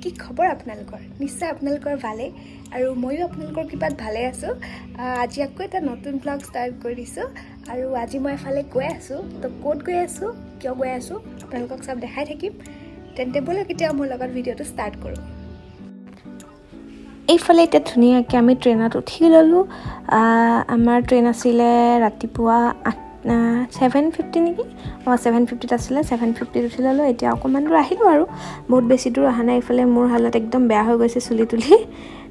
কি খবৰ আপোনালোকৰ? নিশ্চয় আপোনালোকৰ ভালেই আৰু ময়ো আপোনালোকৰ কৃপাত ভালে আছোঁ। আজি আকৌ এটা নতুন ব্লগ ষ্টাৰ্ট কৰি দিছোঁ আৰু আজি মই এফালে গৈ আছোঁ। তো ক'ত গৈ আছোঁ, কিয় গৈ আছোঁ, আপোনালোকক চব দেখাই থাকিম। তেন্তে ব'লক, এতিয়া মোৰ লগত ভিডিঅ'টো ষ্টাৰ্ট কৰোঁ। এইফালে এতিয়া ধুনীয়াকৈ আমি ট্ৰেইনত উঠি ল'লোঁ। আমাৰ ট্ৰেইন আছিলে ৰাতিপুৱা 7:50 নেকি? অঁ, 7:50ত আছিলে। 7:50ত উঠি ল'লোঁ। এতিয়া অকণমান দূৰ আহিলোঁ আৰু বহুত বেছি দূৰ অহা নাই। এইফালে মোৰ হালত একদম বেয়া হৈ গৈছে চুলি তুলি।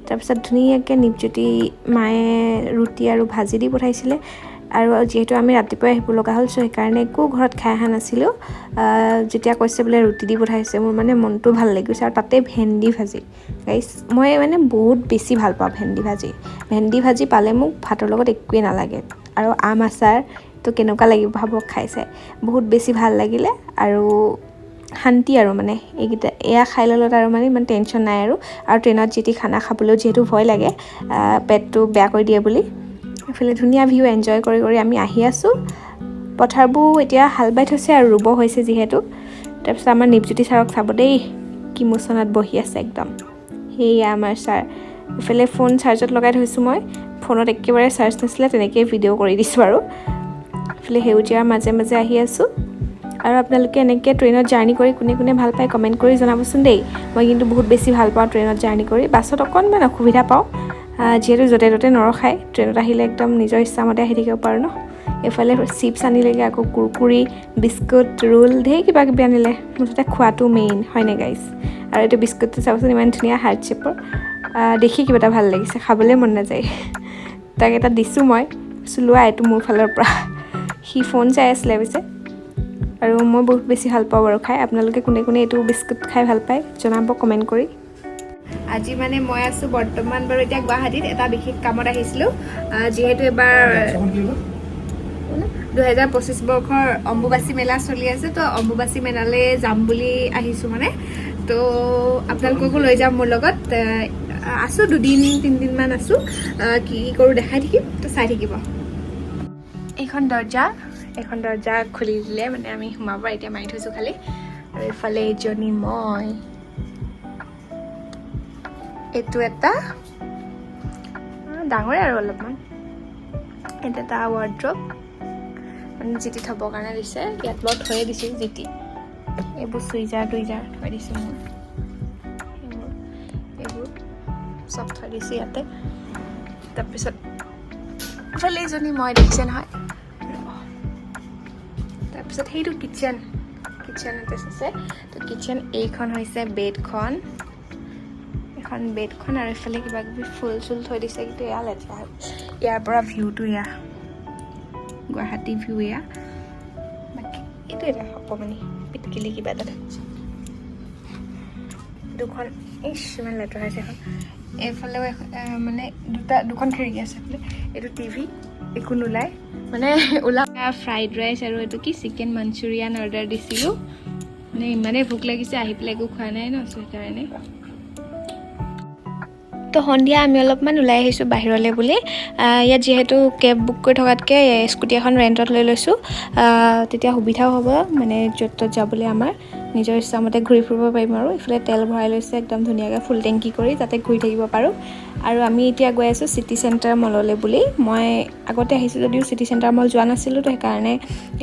তাৰপিছত ধুনীয়াকৈ নিপজ্যোতি মায়ে ৰুটি আৰু ভাজি দি পঠাইছিলে। আৰু যিহেতু আমি ৰাতিপুৱাই আহিব লগা হ'ল, চ' সেইকাৰণে একো ঘৰত খাই অহা নাছিলোঁ। যেতিয়া কৈছে বোলে ৰুটি দি পঠাইছে, মোৰ মানে মনটো ভাল লাগি গৈছে। আৰু তাতে ভেন্দি ভাজি। গাইছ, মই মানে বহুত বেছি ভাল পাওঁ ভেন্দি ভাজি। ভেন্দি ভাজি পালে মোক ভাতৰ লগত একোৱেই নালাগে। আৰু আম আচাৰ তো কেনেকুৱা লাগিব ভাবক খাই চাই। বহুত বেছি ভাল লাগিলে আৰু শান্তি আৰু মানে এইকেইটা এয়া খাই ল'লত আৰু মানে ইমান টেনশ্যন নাই আৰু। আৰু ট্ৰেইনত যি টি খানা খাবলৈও যিহেতু ভয় লাগে, পেটটো বেয়া কৰি দিয়ে বুলি। এইফালে ধুনীয়া ভিউ এনজয় কৰি কৰি আমি আহি আছোঁ। পথাৰবোৰ এতিয়া হাল বাই থৈছে আৰু ৰুব হৈছে যিহেতু। তাৰপিছত আমাৰ নিপজ্যোতি ছাৰক চাব দেই, কি মোচনত বহি আছে একদম। সেয়া আমাৰ ছাৰ। এইফালে ফোন চাৰ্জত লগাই থৈছোঁ মই, ফোনত একেবাৰে চাৰ্জ নাছিলে, তেনেকেই ভিডিঅ' কৰি দিছোঁ। আৰু এইফালে সেউজীয়াৰ মাজে মাজে আহি আছোঁ। আৰু আপোনালোকে এনেকৈ ট্ৰেইনত জাৰ্ণি কৰি কোনে কোনে ভাল পায়, কমেণ্ট কৰি জনাবচোন দেই। মই কিন্তু বহুত বেছি ভাল পাওঁ ট্ৰেইনত জাৰ্ণি কৰি। বাছত অকণমান অসুবিধা পাওঁ, যিহেতু য'তে ত'তে নৰখায়। ট্ৰেইনত আহিলে একদম নিজৰ ইচ্ছামতে আহি থাকিব পাৰোঁ ন। এইফালে চিপছ আনিলেগৈ, আকৌ কুৰকুৰি, বিস্কুট, ৰোল, ঢেৰ কিবা কিবি আনিলে। মুঠতে খোৱাটো মেইন, হয়নে গাইজ? আৰু এইটো বিস্কুটটো চাবচোন, ইমান ধুনীয়া হাৰ্ট শ্বেপৰ। দেখি কিবা এটা ভাল লাগিছে, খাবলৈ মন নাযায়। তাক এটা দিছোঁ মই, কৈছোঁ লোৱা এইটো মোৰ ফালৰ পৰা। সি ফোন চাই আছিলে পিছে। আৰু মই বহুত বেছি ভাল পাওঁ বাৰু খাই। আপোনালোকে কোনে কোনে এইটো বিস্কুট খাই ভাল পায়, জনাব কমেণ্ট কৰি। আজি মানে মই আছোঁ বৰ্তমান বাৰু এতিয়া গুৱাহাটীত, এটা বিশেষ কামত আহিছিলোঁ। যিহেতু এবাৰ 2025 বৰ্ষৰ অম্বুবাচী মেলা চলি আছে, তো অম্বুবাচী মেলালৈ যাম বুলি আহিছোঁ মানে। তো আপোনালোককো লৈ যাম মোৰ লগত। আছোঁ দুদিন তিনিদিনমান আছোঁ। কি কি কৰোঁ দেখাই থাকিম, তো চাই থাকিব। এইখন দৰ্জা, এইখন দৰ্জা খুলি দিলে মানে আমি সোমাব। এতিয়া মাৰি থৈছোঁ খালি। আৰু এইফালে এইজনী মই। এইটো এটা ডাঙৰে আৰু অলপমান। এইটো এটা ৱাৰ্ড্ৰপ, মানে জিটি থ'বৰ কাৰণে দিছে। ইয়াত মই থৈয়ে দিছোঁ জিটি, এইবোৰ চুইজাৰ টুইজাৰ থৈ দিছোঁ মোৰ, এইবোৰ এইবোৰ চব থৈ দিছোঁ ইয়াতে। তাৰপিছত এইফালে এইজনী মই, দেখিছে নহয়? তাৰপিছত সেইটো কিটচেন, কিটচেন এটেচ আছে। তো কিটচেন এইখন হৈছে, বেডখন এখন, বেডখন। আৰু এইফালে কিবা কিবি ফুল চুল থৈ দিছে, কিন্তু এয়া লেতেৰা হৈ। ইয়াৰ পৰা ভিউটো এয়া, গুৱাহাটী ভিউ এয়া। বাকী এইটো এটা অকণমানি পিটকিলি কিবা এটা থৈছে। দুখন, ইছ, ইমান লেতেৰা হৈছে এখন। এইফালেও মানে দুটা দুখন খিৰিকী আছে এইফালে। এইটো টিভি, একো নোলায়, মানে ওলা। ফ্ৰাইড ৰাইচ আৰু এইটো কি চিকেন মাঞ্চুৰিয়ান অৰ্ডাৰ দিছিলোঁ। মানে ইমানেই ভোক লাগিছে, আহি পেলাই একো খোৱা নাই ন, সেইকাৰণে। তো সন্ধিয়া আমি অলপমান ওলাই আহিছোঁ বাহিৰলৈ বুলি। ইয়াত যিহেতু কেব বুক কৰি থকাতকৈ স্কুটি এখন ৰেণ্টত লৈ লৈছোঁ, তেতিয়া সুবিধাও হ'ব, মানে য'ত ত'ত যাবলৈ আমাৰ নিজৰ ইচ্ছামতে ঘূৰি ফুৰিব পাৰিম। আৰু ইফালে তেল ভৰাই লৈছে একদম ধুনীয়াকৈ ফুল টেংকি কৰি, যাতে ঘূৰি থাকিব পাৰোঁ। আৰু আমি এতিয়া গৈ আছোঁ চিটি চেণ্টাৰ মললৈ বুলি। মই আগতে আহিছোঁ যদিও চিটি চেণ্টাৰ মল যোৱা নাছিলোঁ, তো সেইকাৰণে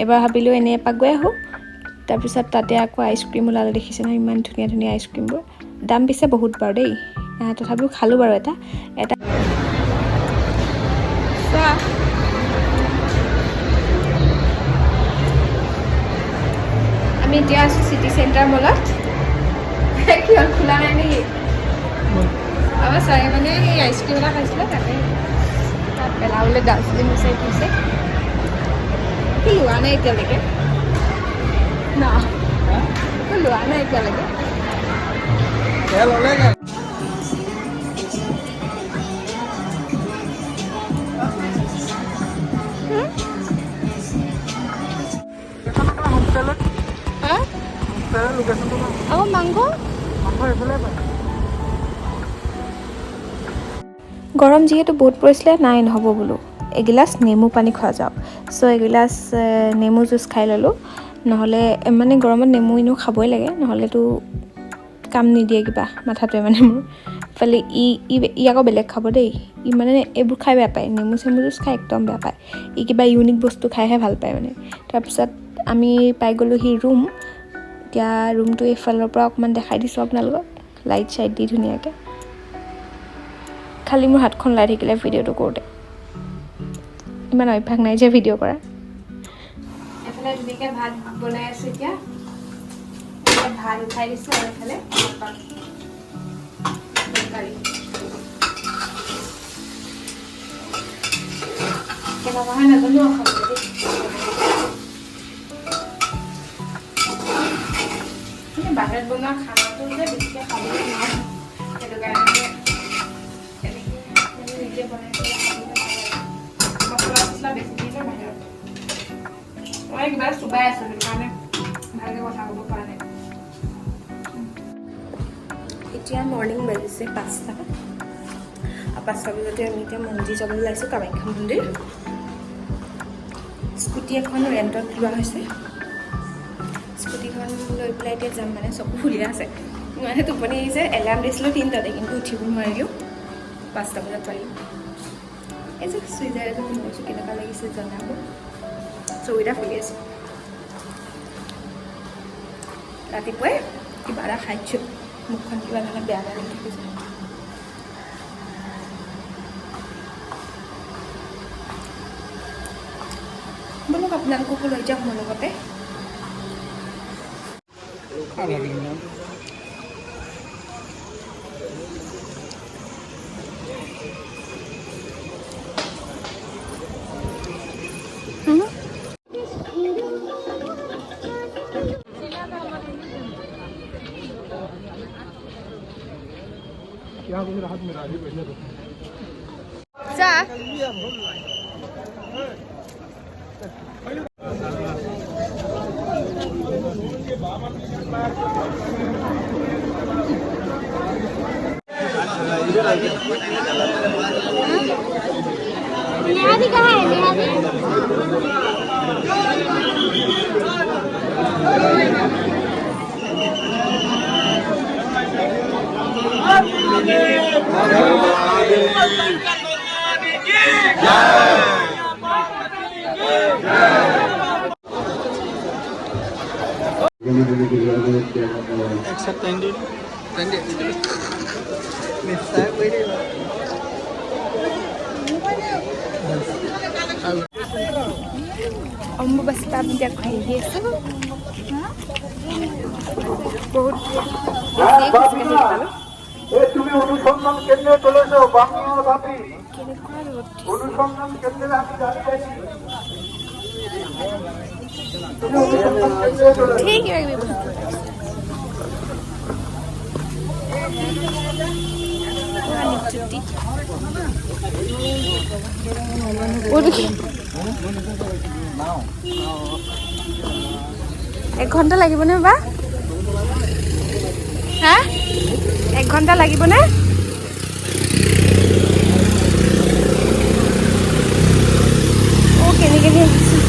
এবাৰ ভাবিলোঁ এনেই এপাক গৈ আহোঁ। তাৰপিছত তাতে আকৌ আইচক্ৰীম ওলালে, দেখিছে নহয়? ইমান ধুনীয়া ধুনীয়া আইচক্ৰীমবোৰ। দাম পিছে বহুত বাৰু দেই। তথাপিও খালোঁ বাৰু এটা এটা। চোৱা, আমি এতিয়া আছোঁ চিটি চেণ্টাৰ মলত। কি হ'ল, খোলা নাই নেকি? আমাৰ ছাৰে মানে সেই আইচক্ৰীম এটা খাইছিলে, তাতে তাত পেলাবলৈ ডাষ্টবিন বিচাৰি ফুৰিছে। একো লোৱা নাই এতিয়ালৈকে ন? একো লোৱা নাই এতিয়ালৈকে। হা? আকৌ মাংস। গৰম যিহেতু বহুত পৰিছিলে, নাই নহ'ব বোলো, এগিলাচ নেমু পানী খোৱা যাওক। চ' এগিলাচ নেমু জুচ খাই ল'লোঁ। নহ'লে মানে গৰমত নেমু এনেও খাবই লাগে, নহ'লেতো কাম নিদিয়ে কিবা মাথাটোৱে মানে মোৰ। ইফালে ই ই ই আকৌ বেলেগ খাব দেই, ই মানে এইবোৰ খাই বেয়া পায়, নেমু চেমু জুচ খাই একদম বেয়া পায়। ই কিবা ইউনিক বস্তু খাইহে ভাল পায় মানে। তাৰপিছত আমি পাই গ'লোহি ৰুম। এতিয়া ৰুমটো এইফালৰ পৰা অকণমান দেখাই দিছোঁ আপোনালোকক, লাইট চাইট দি ধুনীয়াকৈ। খালি মোৰ হাতখন ওলাই থাকিলে ভিডিঅ'টো কৰোঁতে, ইমান অভ্যাস নাই যে ভিডিঅ' কৰা। এফালে ধুনীয়াকৈ ভাত বনাই আছোঁ, এতিয়া ভাত উঠাই দিছোঁ আৰু এফালে তৰকাৰী কেনেকুৱা হয় নাজানো আৰু খাবলৈ দেই। মানে বাহিৰত বনোৱা খানাটো যে বেছিকৈ খাবলৈ নোৱাৰোঁ, সেইটো কাৰণে মানে এনেকৈ মানে নিজে বনাই পেলাই খাবলৈ ভাল লাগে। মছলা চছলা বেছি দিয়ে যে বাহিৰত। মই কিবা চোবাই আছোঁ, সেইটো কাৰণে ভালকৈ কথা ক'ব পৰা নাই। এতিয়া মৰ্ণিং বাজিছে 5টা। আৰু 5টা বজাতে আমি এতিয়া মন্দিৰ যাবলৈ ওলাইছোঁ, কামাখ্যা মন্দিৰ। স্কুটি এখন ৰেণ্টত লোৱা হৈছে। স্কুটিখন লৈ পেলাই এতিয়া যাম। মানে চকু ফুলি আছে, মানে টোপনি আহিছে। এলাৰ্ম দিছিলোঁ 3টাতে, কিন্তু উঠিব নোৱাৰিলোঁ। 5টা বজাত পালোঁ। এই যে চুইজাৰ এযোৰ পিন্ধি লৈছোঁ, কেনেকুৱা লাগিছে জনাব। চকুকেইটা ফুলি আছে। ৰাতিপুৱাই কিবা এটা খাই দিছোঁ, মুখখন কিবা মানে বেয়া বেয়া লাগি থাকিছে। ব'লক, আপোনালোককো লৈ যাওঁ মোৰ লগতে। যা। नेहादी कहाँ है नेहादी? অম্বুবাচী পৰা আমি এতিয়া ঘূৰি আহি আছোঁ। বহুত বেছিয়ে খোজকাঢ়ি পালোঁ। তুমি অনুসন্ধান কেন্দ্ৰে চলেছো, বাংলাৰ বাপি। কেনেকুৱা ৰ'দ দিছে। অনুসন্ধান কেন্দ্ৰে আমি দাঁড়িয়ে আছি। তুমি অনুসন্ধান কেন্দ্ৰে চলেছো। ধেৰ কিবা কিবি বস্তু ওলাইছে। পুৰা নিপজুতি। এক ঘণ্টা লাগিবনে বা? হা, এক ঘণ্টা লাগিবনে? অ' কেনি কেনি আহিছোঁ।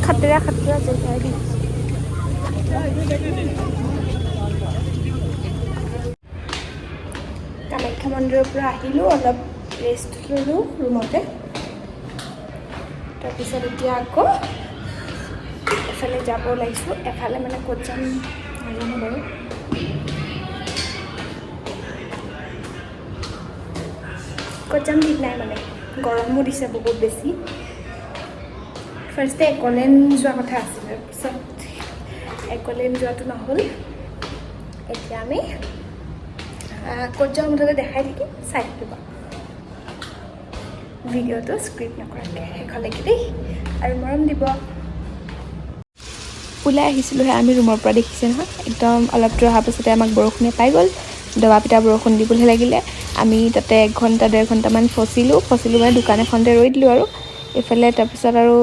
খাতৰা খাতৰা জেগা। কামাখ্যা মন্দিৰৰ পৰা আহিলোঁ, অলপ ৰেষ্ট ল'লোঁ ৰুমতে। তাৰপিছত এতিয়া আকৌ এফালে যাব ওলাইছোঁ। এফালে মানে ক'ত যাম নাজানো বাৰু। ক'ত যাম ঠিক নাই। মানে গৰমো দিছে বহুত বেছি। ফাৰ্ষ্টে একলেণ্ড যোৱা কথা আছিলে, পিছত একলেণ্ড যোৱাটো নহ'ল। এতিয়া আমি ক'ত যাওঁ মুঠতে দেখাই থাকিম, চাই থাকিব ভিডিঅ'টো স্কিপ নকৰাকৈ শেষলৈকে দেই আৰু মৰম দিব। ওলাই আহিছিলোঁহে আমি ৰুমৰ পৰা, দেখিছে নহয়, একদম অলপ দূৰ অহাৰ পাছতে আমাক বৰষুণে পাই গ'ল। দবা পিটা বৰষুণ দিবলৈহে লাগিলে। আমি তাতে এক ঘণ্টা ডেৰ ঘণ্টামান ফচিলোঁ। ফচিলোঁ মানে দোকান এখনতে ৰৈ দিলোঁ। আৰু এইফালে তাৰপিছত আৰু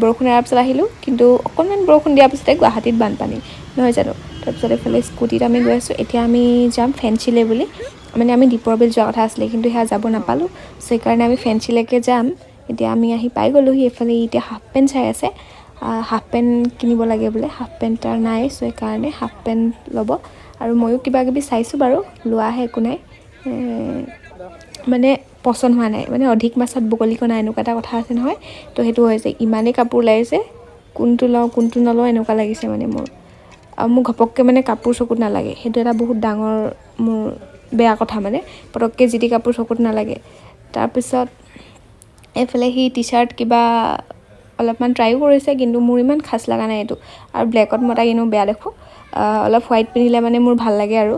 বৰষুণ এৰাৰ পিছত আহিলোঁ, কিন্তু অকণমান বৰষুণ দিয়াৰ পিছতে গুৱাহাটীত বানপানী নহয় জানো? তাৰপিছত এইফালে স্কুটিত আমি গৈ আছোঁ। এতিয়া আমি যাম ফেঞ্চিলে বুলি। মানে আমি দীপৰ বিল যোৱা কথা আছিলে, কিন্তু সেয়া যাব নাপালোঁ। চ' সেইকাৰণে আমি ফেঞ্চিলৈকে যাম। এতিয়া আমি আহি পাই গ'লোহি। এইফালে এতিয়া হাফ পেণ্ট চাই আছে। হাফ পেণ্ট কিনিব লাগে বোলে, হাফ পেণ্ট তাৰ নাই, চ' সেইকাৰণে হাফ পেণ্ট ল'ব। আৰু ময়ো কিবা কিবি চাইছোঁ বাৰু, লোৱাহে একো নাই, মানে পচন্দ হোৱা নাই। মানে অধিক মাছত বগলী কণা এনেকুৱা এটা কথা আছে নহয়, তো সেইটো হৈছে। ইমানেই কাপোৰ ওলাইছে, কোনটো লওঁ কোনটো নলওঁ এনেকুৱা লাগিছে মানে মোৰ। আৰু মোৰ ঘপককৈ মানে কাপোৰ চকুত নালাগে, সেইটো এটা বহুত ডাঙৰ মোৰ বেয়া কথা, মানে পটককৈ যি টি কাপোৰ চকুত নালাগে। তাৰপিছত এইফালে সি টি চাৰ্ট কিবা অলপমান ট্ৰাইও কৰিছে, কিন্তু মোৰ ইমান খাচ লগা নাই এইটো। আৰু ব্লেকত মই তাক এনেও বেয়া দেখোঁ, অলপ হোৱাইট পিন্ধিলে মানে মোৰ ভাল লাগে। আৰু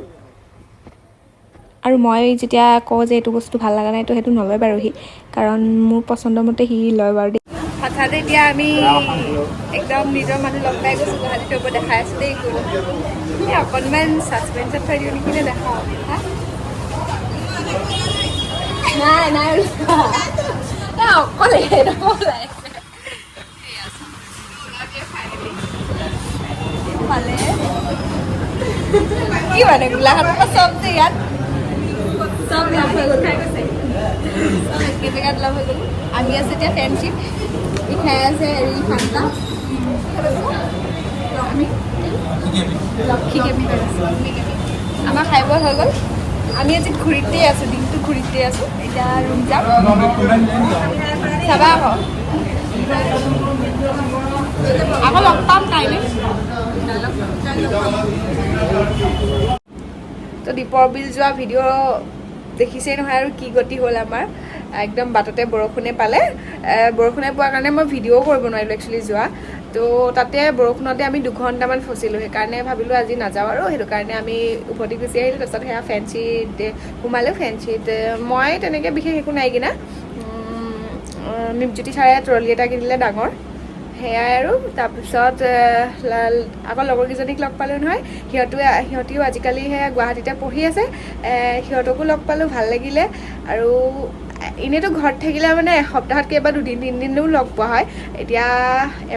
আৰু মই যেতিয়া কওঁ যে এইটো বস্তু ভাল লগা নাই, তো সেইটো নলয় বাৰু সি, কাৰণ মোৰ পচন্দৰ মতে সি লয় বাৰু দেই। হঠাতে এতিয়া আমি একদম নিজৰ মানুহ লগ পাই গৈছোঁ গুৱাহাটীত, ৰ'ব দেখাই আছোঁ দেই। কোন, এই অকণমান ছাছপেঞ্চত থৈ দিওঁ নেকি, নে দেখাওঁ? হা, নাই নাই ওলোৱা। এই অকলে ওলাই আছে। পালে কি মানে গোলাঘাটৰ পৰা চব যে ইয়াত চব লগ হৈ গ'ল, চব একে জেগাত লগ হৈ গ'লো। আমি আছোঁ এতিয়া ফেঞ্চিত, ই খাই আছে হেৰি ফান্তা। আমি লক্ষী কেমিকেল আছোঁ। আমাৰ খাই বৈ হৈ গ'ল। আমি আজি ঘূৰিতে আছোঁ, দিনটো ঘূৰিতে আছোঁ। এতিয়া ৰুম যাম, চাবা আকৌ। আকৌ লগ পাম কাইলৈ। তো দীপৰ বিল যোৱা ভিডিঅ' দেখিছেই নহয় আৰু কি গতি হ'ল আমাৰ। একদম বাটতে বৰষুণে পালে। বৰষুণে পোৱাৰ কাৰণে মই ভিডিঅ'ও কৰিব নোৱাৰিলোঁ একচুৱেলি যোৱা। তো তাতে বৰষুণতে আমি 2 ঘণ্টামান ফচিলোঁ, সেইকাৰণে ভাবিলোঁ আজি নাযাওঁ আৰু, সেইটো কাৰণে আমি উভতি গুচি আহিলোঁ। তাৰপিছত সেয়া ফেঞ্চিত সোমালোঁ। ফেঞ্চিত মই তেনেকৈ বিশেষ একো নাই কিনা। নিপজ্যোতি ছাৰে ট্ৰলি এটা কিনিলে ডাঙৰ, সেয়াই আৰু। তাৰপিছত আকৌ লগৰ কেইজনীক লগ পালোঁ নহয়, সিহঁতিও আজিকালি সেয়া গুৱাহাটীতে পঢ়ি আছে। সিহঁতকো লগ পালোঁ, ভাল লাগিলে। আৰু এনেইতো ঘৰত থাকিলে মানে এসপ্তাহত কেইবা দুদিন তিনিদিনো লগ পোৱা হয়, এতিয়া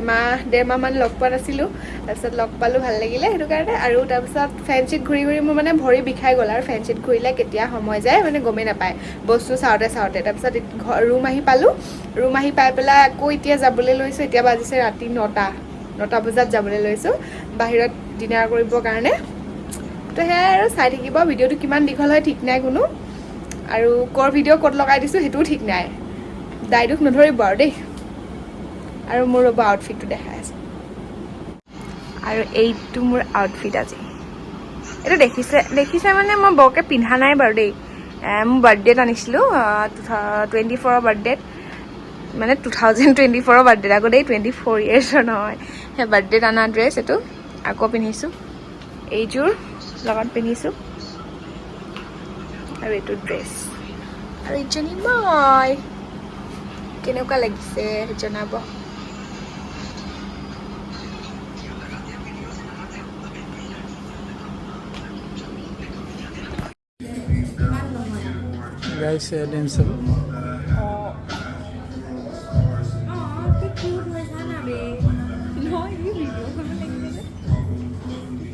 এমাহ ডেৰমাহমান লগ পোৱা নাছিলোঁ। তাৰপিছত লগ পালোঁ, ভাল লাগিলে সেইটো কাৰণে। আৰু তাৰপিছত ফেঞ্চিত ঘূৰি ঘূৰি মোৰ মানে ভৰি বিষাই গ'ল। আৰু ফেঞ্চিত ঘূৰিলে কেতিয়া সময় যায় মানে গমেই নাপায় বস্তু চাওঁতে চাওঁতে। তাৰপিছত ঘৰ ৰুম আহি পালোঁ। ৰুম আহি পাই পেলাই আকৌ এতিয়া যাবলৈ লৈছোঁ। এতিয়া বাজিছে ৰাতি 9টা, 9টা বজাত যাবলৈ লৈছোঁ বাহিৰত ডিনাৰ কৰিবৰ কাৰণে। তো সেয়াই আৰু, চাই থাকিব। ভিডিঅ'টো কিমান দীঘল হয় ঠিক নাই কোনো, আৰু ক'ৰ ভিডিঅ' ক'ত লগাই দিছোঁ সেইটোও ঠিক নাই, দায় দোষ নধৰিব আৰু দেই। আৰু মোৰ ৰ'ব আউটফিটটো দেখাই আছোঁ। আৰু এইটো মোৰ আউটফিট আজি। এইটো দেখিছে দেখিছে মানে মই বৰকৈ পিন্ধা নাই বাৰু দেই। মোৰ বাৰ্থডেত আনিছিলোঁ, 24ৰ বাৰ্থডেত, মানে 2024ৰ বাৰ্থডেত আকৌ দেই, 24 ইয়েৰ্ছৰ নহয়। সেই বাৰ্থডেত অনা ড্ৰেছ এইটো আকৌ পিন্ধিছোঁ, এইযোৰ লগত পিন্ধিছোঁ। আৰু এইটো ড্ৰেছ আৰু এইজনী মই। কেনেকুৱা লাগিছে জনাব। গাইছ, ডেন্স হ'ব। কি কিউট হৈ জানা বে। নহয়, ভিডিঅ' কৰিব লাগিলে যে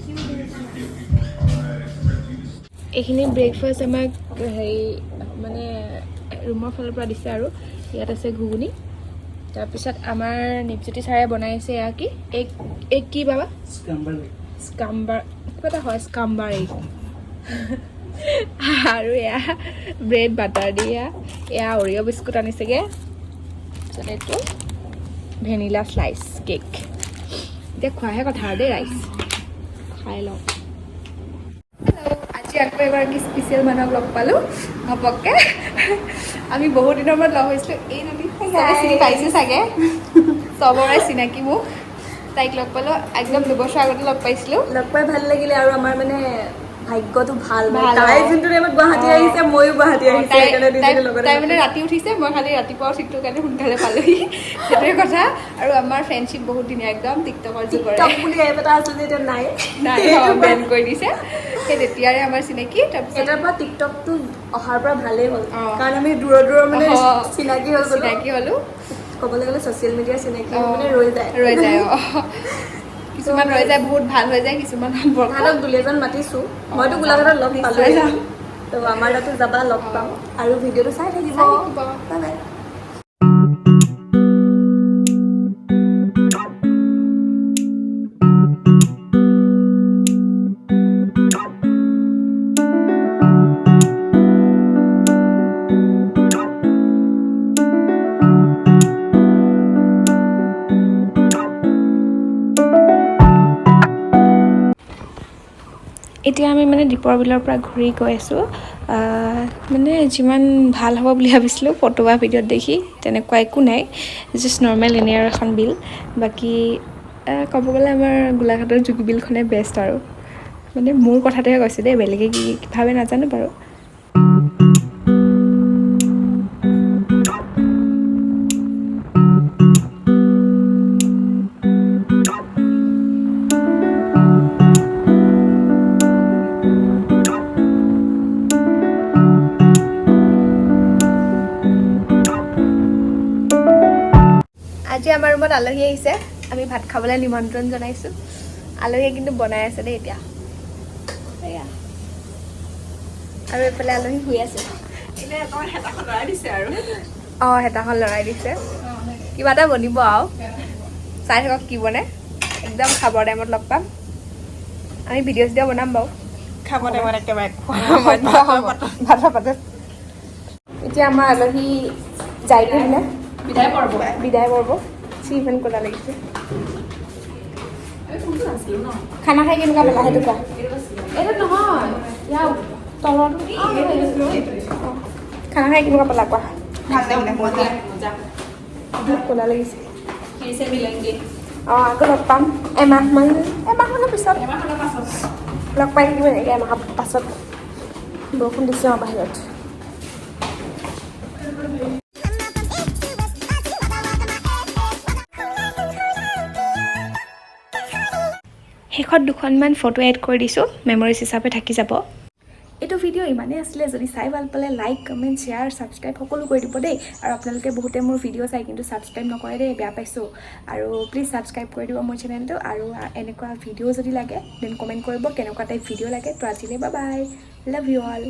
কিউট হৈ জানা। এইখিনি ব্ৰেকফাষ্ট আমাক হেৰি মানে ৰুমৰ ফালৰ পৰা দিছে। আৰু ইয়াত আছে ঘুগুনি। তাৰপিছত আমাৰ নিপজ্যোতি ছাৰে বনাইছে এয়া কি এগ, এগ কি বাবা, স্কাম্বাৰ কিবা এটা হয়, স্কাম্বাৰ এগ। আৰু এয়া ব্ৰেড বাটাৰ দিয়া, এয়া অৰিঅ' বিস্কুট আনিছেগৈ। তাৰপিছত এইটো ভেনিলা শ্লাইচ কেক। এতিয়া খোৱাহে কথা আৰু দেই ৰাইজ, খাই লওঁ। হেল্ল', আজি আকৌ এগৰাকী স্পেচিয়েল মানুহক লগ পালোঁ ঘপককৈ। আমি বহুত দিনৰ মূৰত লগ হৈছিলোঁ। এই নদী চবে চিনি পাইছে চাগে, চবৰে চিনাকি মোক। তাইক লগ পালোঁ, একদম 2 বছৰ আগতে লগ পাইছিলোঁ। লগ পাই ভাল লাগিলে। আৰু আমাৰ মানে ভাগ্যটো ভাল মানে ভাল, তাই অ। যোনটো টাইমত গুৱাহাটী আহিছে, ময়ো গুৱাহাটী আহিছো, তাই সেইকাৰণে তাই দুজনী লগতে। তাই মানে ৰাতি উঠিছে, মই খালি ৰাতিপুৱা উঠিটোৰ কাৰণে সোনকালে পালোহি, সেইটোৱে কথা। আৰু আমাৰ ফ্ৰেণ্ডশ্বিপ বহুত ধুনীয়া, একদম টিকটকৰ যুগৰে। টিকটক বুলি এপ এটা আছিল যে এতিয়া নাই। নাই, বেন কৰি দিছে। সেই তেতিয়াৰে আমাৰ চিনাকি। তাৰপিছত এটাৰ পৰা টিকটকটো অহাৰ পৰা ভালেই হ'ল, কাৰণ আমি দূৰৰ দূৰৰ মানে চিনাকি হৈ গ'লো। চিনাকি হ'লো। ক'বলৈ গ'লে ছ'চিয়েল মিডিয়াৰ চিনাকি মানে ৰৈ যায়। ৰৈ যায়, অ। কিছুমান ৰৈ যায়, বহুত ভাল হৈ যায় কিছুমান সম্পৰ্ক। তাহাঁতক দুলীয়াজান মাতিছো। মইতো গোলাঘাটত লগ নিশ্চয় পালোৱেই। যাম। তো আমাৰ তাতো যাবা, লগ পাম আৰু ভিডিঅ'টো চাই থাকিব। চাই থাকিব। Bye bye. এতিয়া আমি মানে দীপৰ বিলৰ পৰা ঘূৰি গৈ আছোঁ। মানে যিমান ভাল হ'ব বুলি ভাবিছিলোঁ ফটো বা ভিডিঅ'ত দেখি, তেনেকুৱা একো নাই, জাষ্ট নৰ্মেল এনেই আৰু এখন বিল। বাকী ক'ব গ'লে আমাৰ গোলাঘাটৰ জুগীবিলখনে বেষ্ট আৰু, মানে মোৰ কথাটোহে কৈছোঁ দেই, বেলেগে কি ভাবে নাজানো বাৰু। আজি আমাৰ ৰুমত আলহী আহিছে, আমি ভাত খাবলৈ নিমন্ত্ৰণ জনাইছোঁ। আলহীয়ে কিন্তু বনাই আছে দেই এতিয়া। এয়া, আৰু এইফালে আলহী শুই আছে। অঁ, হেতাখন লৰাই দিছে, কিবা এটা বনিব আৰু, চাই থাকক কি বনে। একদম খাবৰ টাইমত লগ পাম। আমি ভিডিঅ' চিডিঅ' বনাম বাৰু। খাব টাইমত একেবাৰে। ভাতৰ পাতত। এতিয়া আমাৰ আলহী যায়গৈ বোলে। বিদায় পৰ্ব। বিদায় পৰ্ব। চি, ইমান ক'লা লাগিছে। খানা খাই কেনেকুৱা পালা সেইটো কোৱা। এইটো নহয়, ইয়াৰ তলৰটো। খানা খাই কেনেকুৱা পালা কোৱা। ভাল লাগিলে, মজা মজা। বহুত ক'লা লাগিছে। फिर से मिलेंगे। অঁ, আকৌ লগ পাম এমাহমানৰ পিছত। এমাহমানৰ পাছত। লগ পাই থাকিম এনেকৈ এমাহৰ পাছত। বৰষুণ দিছে অঁ বাহিৰত। শেষত দুখনমান ফটো এড কৰি দিছোঁ, মেমৰিজ হিচাপে থাকি যাব। এইটো ভিডিঅ' ইমানেই আছিলে। যদি চাই ভাল পালে লাইক, কমেণ্ট, শ্বেয়াৰ, ছাবস্ক্ৰাইব সকলো কৰি দিব দেই। আৰু আপোনালোকে বহুতে মোৰ ভিডিঅ' চাই কিন্তু ছাবস্ক্ৰাইব নকৰে দেই, বেয়া পাইছোঁ। আৰু প্লিজ ছাবস্ক্ৰাইব কৰি দিব মোৰ চেনেলটো। আৰু এনেকুৱা ভিডিঅ' যদি লাগে then comment কৰিব কেনেকুৱা টাইপ ভিডিঅ' লাগে। তো আজিলৈ বা বাই, লাভ you all.